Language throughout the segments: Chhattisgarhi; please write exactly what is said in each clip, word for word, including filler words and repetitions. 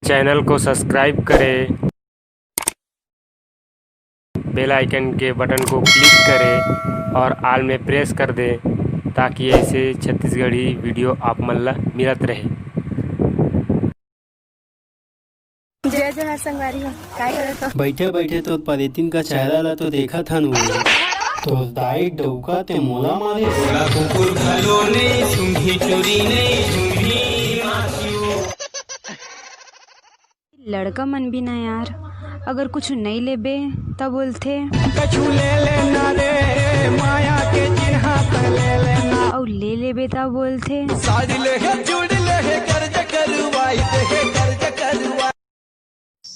चैनल को सब्सक्राइब करें, बेल आइकन के बटन को क्लिक करें और ऑल में प्रेस कर दें, ताकि ऐसे छत्तीसगढ़ी वीडियो आप मन ला मिलत रहे। जय जोहार संगवारी हो, काय करत हो? बइठे बइठे तो परेतिन का चेहरा ला तो देखत हन वो। तो दाई डौका ते मोला मारे। लड़का मन भी ना यार, अगर कुछ नइ लेबे त बोलथे। कछु ले लेना रे, माया के चिन्हा त ले लेना। अउ ले लेबे त बोलथे। साड़ी ले हे, चूड़ी ले हे, कर्ज करवाई दे हे, कर्ज करवाई।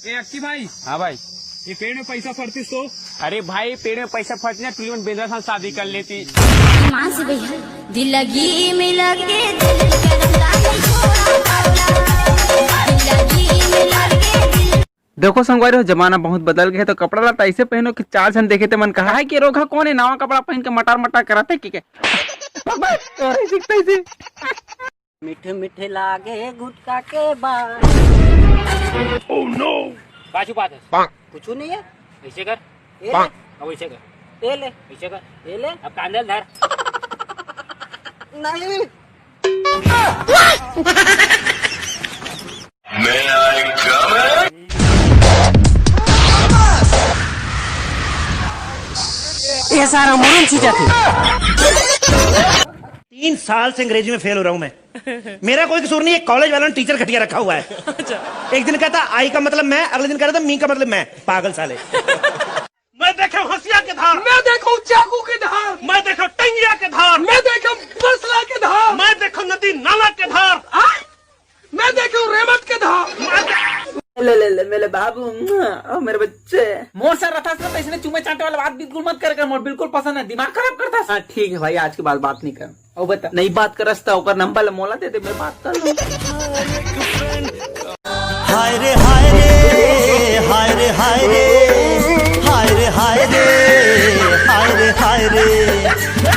ए अक्की भाई। हाँ भाई। ये पेड़ में पैसा फरतिस तो। अरे भाई, पेड़ में पैसा फरतिस ना, टुरी मन बेंदरा साथ शादी कर लेती। मांस भैया, दिल लगी में लगे, दिल करता नहीं छोड़ा, छोड़ा। दिल लगी में लगे, दिल देखो संगवारी हो, जमाना बहुत बदल गए हे, तो कपड़ा लत्ता ऐसे पहनो कि चार झन देखे ते मन कहा है कि रोगहा कौन है, नवा कपड़ा पहन के मटार मटार कराते कि के? तोरे सीखते से। मीठे मीठे लागे गुटखा के बाल। Oh no! का छुपात हस? कुछु नहीं है। ऐसे कर। ये ले। अब ऐसे कर। ये ले। ऐसे कर। ये ले। अब कांदल धर। नहीं। ये सारा मुरन चीज आती। तीन साल से अंग्रेजी में फेल हो रहा हूं मैं। मेरा कोई कसूर नहीं है, कॉलेज वालों ने टीचर घटिया रखा हुआ है। अच्छा। एक दिन कहता आई का मतलब मैं, अगले दिन कहता मी का मतलब मैं। पागल साले। मैं देखे हंसिया के धार। मैं देखो चाकू के धार। मैं देखो टंगिया के धार। मैं देखो बसला के धार। मैं देखो नदी नाला के धार। आ? मैं देखो रेमट के धार। ले, ले, ले, मेरे बाबू, ओ मेरे बच्चे। मोर सर रथस ना, तो इसने चूमे चाटे वाला बात बिल्कुल मत कर कर, मोर बिल्कुल पसंद है, दिमाग खराब करता। हाँ, ठीक है भाई, आज के बाद बात नहीं कर। अब बता, नहीं बात करस त ओकर नंबर ल मोला दे दे, मैं बात कर लूं। हाय रे हाय रे, हाय रे हाय रे, हाय रे हाय रे, हाय रे हाय रे,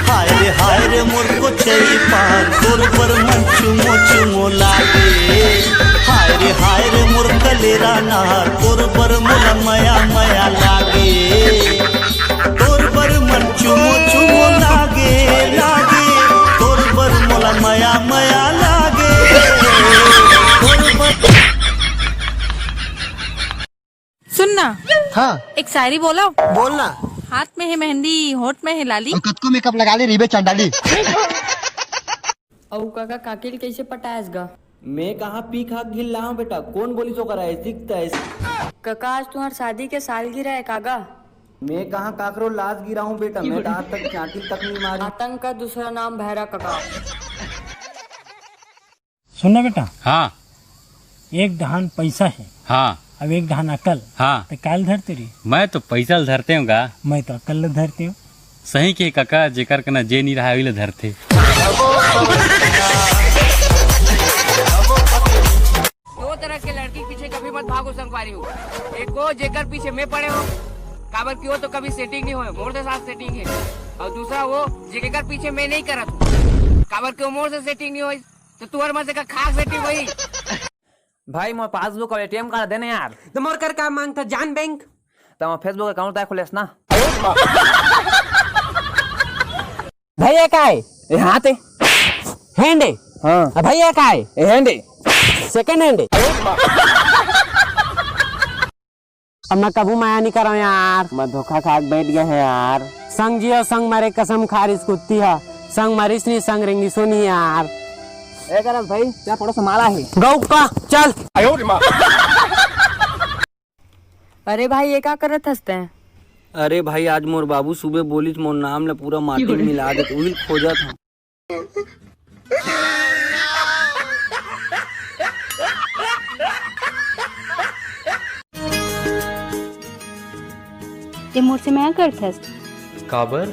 हाय रे हाय रे मोर कोचई पान, तोर बर मन चुमो चुमो लागे। हाय रे हाय रे मोर कलेरा ना, तोर बर मोला मया मया लागे। तोर बर मन चुमो चुमो लागे, लागे, तोर बर मोला मया मया लागे। तोर बर सुन ना। हाँ। एक शायरी बोलो। बोलना। हाथ में है मेहंदी, होठ में है लाली। अउ कतको मेकअप लगा ले रहिबे चंडाली। अउ काका काकी ल कइसे पटायस गा? मैं कहाँ पी खा के घिल्ला हूँ बेटा, कौन बोलिस ओकर ऐस दिखता है? काका आज तुम्हार शादी के सालगिरह है काका। मैं कहाँ काकरो लाश गिरा हूँ बेटा, मैं तो आज तक चांटी तक नहीं मारी। आतंक का दूसरा नाम भैरा काका। सुन ना बेटा। हाँ। एक डहान पैसा है। हाँ। अब एक डहान अकल। हाँ। तो काल धरते रही। मैं तो पैसा ल धरते हूँ गा। मैं तो अकल ल धरते हूँ। सही के काका, जेकर कना जे नी रहा, ओही ल धरथे। दो तरह के लड़की के पीछे कभी मत भागो संगवारी हो। एक वो जेकर पीछे मैं पड़े हो, काबर कि वो तो कभी सेटिंग नहीं होए, मोर से साथ सेटिंग है। और दूसरा वो जेकर पीछे मैं नहीं करत हूँ, काबर कि वो मोर से सेटिंग नहीं होए, तो तुहर मन से का खास सेटिंग होई। भाई, मोर पासबुक और एटीएम कार्ड देने यार। तो मोर कर का मांगता जान बैंक? तो मोर Facebook अकाउंट ताय खोलेस ना। भैया का है? ए, हाथ है। हैंड है। हाँ। आ, भैया का है? ए, हैंड है। सेकंड हैंड है। अब मैं कभू मया नहीं करव यार। मैं धोखा खा के बैठ गया है यार। संग जियो संग मरे कसम खा रिस कुत्ती हा। संग मरिस नहीं संग रेंगी सोनी यार। ए करत भाई, तेरा पड़ोस में माला है। गौ का, चल। अरे भाई, ये का करत हस तैं? अरे भाई, आज मोर बाबू सुबह बोलिस मोर नाम ले पूरा माटी में मिला देत, उही ल खोजत हूँ। ते मोर से मया करथस? काबर?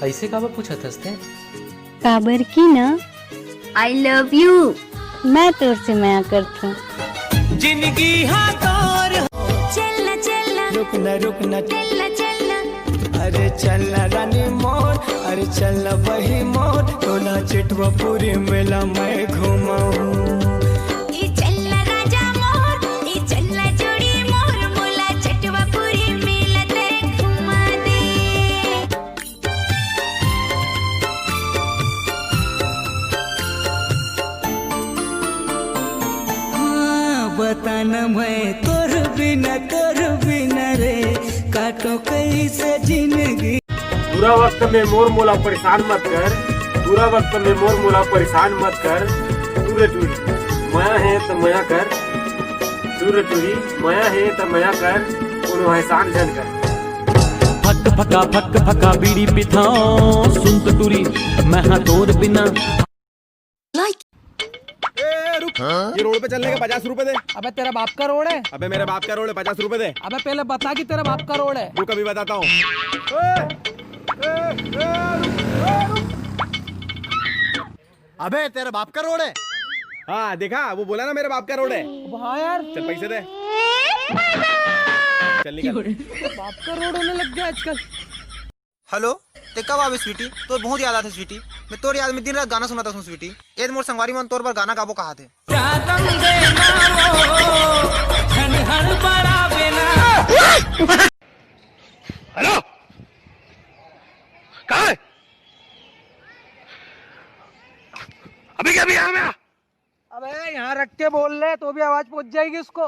ऐसे काबर पूछत हस ते? काबर कि ना, I love you। मैं तोर से मया करथूं। जिंदगी हा तोर। चलना, चलना। रुकना, रुकना। चलना, चलना। अरे चलना रानी मोर, अरे चलना बही मोर, टोला चेटवा पूरी मेला मैं घुमाऊं। ई चलना राजा मोर, ई बता न मैं तोर बिना, तोर बिना रे, काटों कैसे जिंदगी। बुरा वक्त में मोर मोला परेशान मत कर, बुरा वक्त में मोर मोला परेशान मत कर। टूरे टूरी, मया हे त मया कर, टूरे टूरी, मया हे त मया कर, कोनो एहसान झन कर। फक फका फक फका बीड़ी पिथाओ, सुन तो टूरी, मैं हाँ तोर बिना। ए, रुक। ये रोड पे चलने के पचास रुपए दे। अबे तेरा बाप का रोड है। अबे मेरे बाप का रोड है, पचास रुपए दे। अबे पहले बता कि तेरा बाप का रोड है। रुक, अभी बताता हूँ। अबे तेरे बाप का रोड है। हाँ, देखा, वो बोला ना मेरे बाप का रोड है। हाँ यार, चल पैसे दे। चल निकल। बाप का रोड होने लग गया आजकल। हेलो, ते कब आवे स्वीटी? तोर बहुत याद आथे स्वीटी। मैं तोर याद में दिन रात गाना सुनत हूँ स्वीटी। एद मोर संगवारी मन तोर बर गाना गाबो कहा थे। हेलो, कहाँ है? अभी क्या, अभी यहाँ में आ। अबे यहाँ रख के बोल ले तो भी आवाज पहुंच जाएगी उसको।